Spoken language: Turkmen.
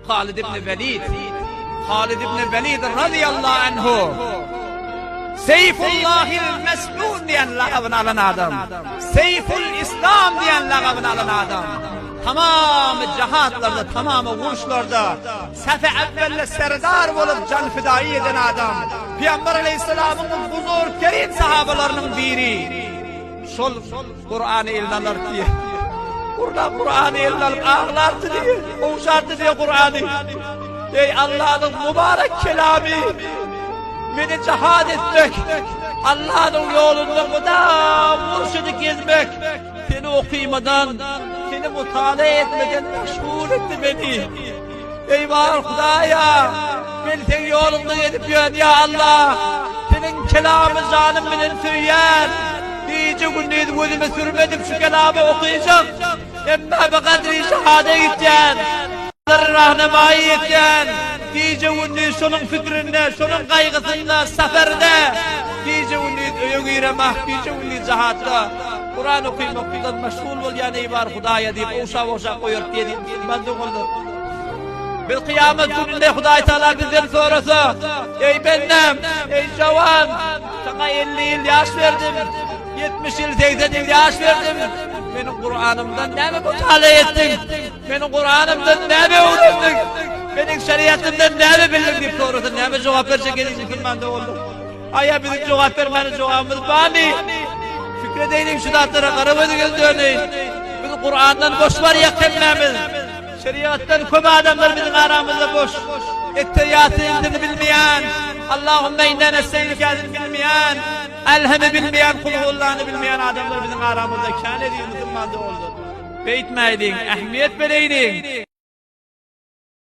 Halid ibn Welid, Halid ibn Welid razyýallahu anhu Seýfullahil Meslul diýen lagabyny alan adam. Seýful Islam diýen lagabyny alan adam. Tamamy jahatlarda, tamamy uruşlarda safa awwelde serdar bolup jan fidaýy eden adam. Pygamber aleýhissalamyň buzurg kerim sahabalarynyň biri. Şol Kurany eline alar diýe. Kurna Kurany eline alyp aglardy diýe. Ogşardy diýe Kurany. Ey Allah'ın mübarek kelamy. Meni jihad etmek. Allah'ın yolunda mudam murşidi gezmek. Seni okymadan, seni mutala etmeden meşgul etdi beni. Eý bar Hudaýa, men seň ýoluňda gezip ýörün ýa Allah. Seniň kelamy janym bilen söýýän. Gije gündiz gözüme sürme edip şu kelamy okyjak. Emma bi gadry şahada gitýän. Rahnemaýy etýän. Gije gündiz şonuň fikrinde, şonuň gaýgysynda, saferde. Gije gündiz öýe giremah, gije gündiz jahatda. Kuran okymak bilen meşgul bolýan eý bar Hudaýa diýip ogşap-ogşap goýaryp diýen musulman doganlar. Biz kyýamat gününde Hudaý Taala bizden sorasa, eý bendem, eý jawan, saňa 50 ýyl ýaş berdim, 70 ýyl, 80 ýyl ýaş berdim. Meniň Kuranymdan näme mutala etdiň? Meniň Kuranymdan näme öwrendiň? Meniň şeriatymdan näme bildiň diýip sorasa, näme jogap berjek eziz musulman doganlar? Aýa biziň jogap bermäne jogabymyz barmy? Pikir edeýliň şu zatlara gara gözüňiz döneýin. Biz Kurandan boş barýak hemmämiz. Şeriatdan köp adamlar biziň aramyzda boş. Etteýýatyny bilmeýän, Allahümme inna nesteinükäsini bilmeýän, Elhemi bilmeýän, Kulhullany bilmeýän adamlar biziň aramyzda kän eziz musulman doganlar. Beýtmäýliň, ähmiýet bereýliň.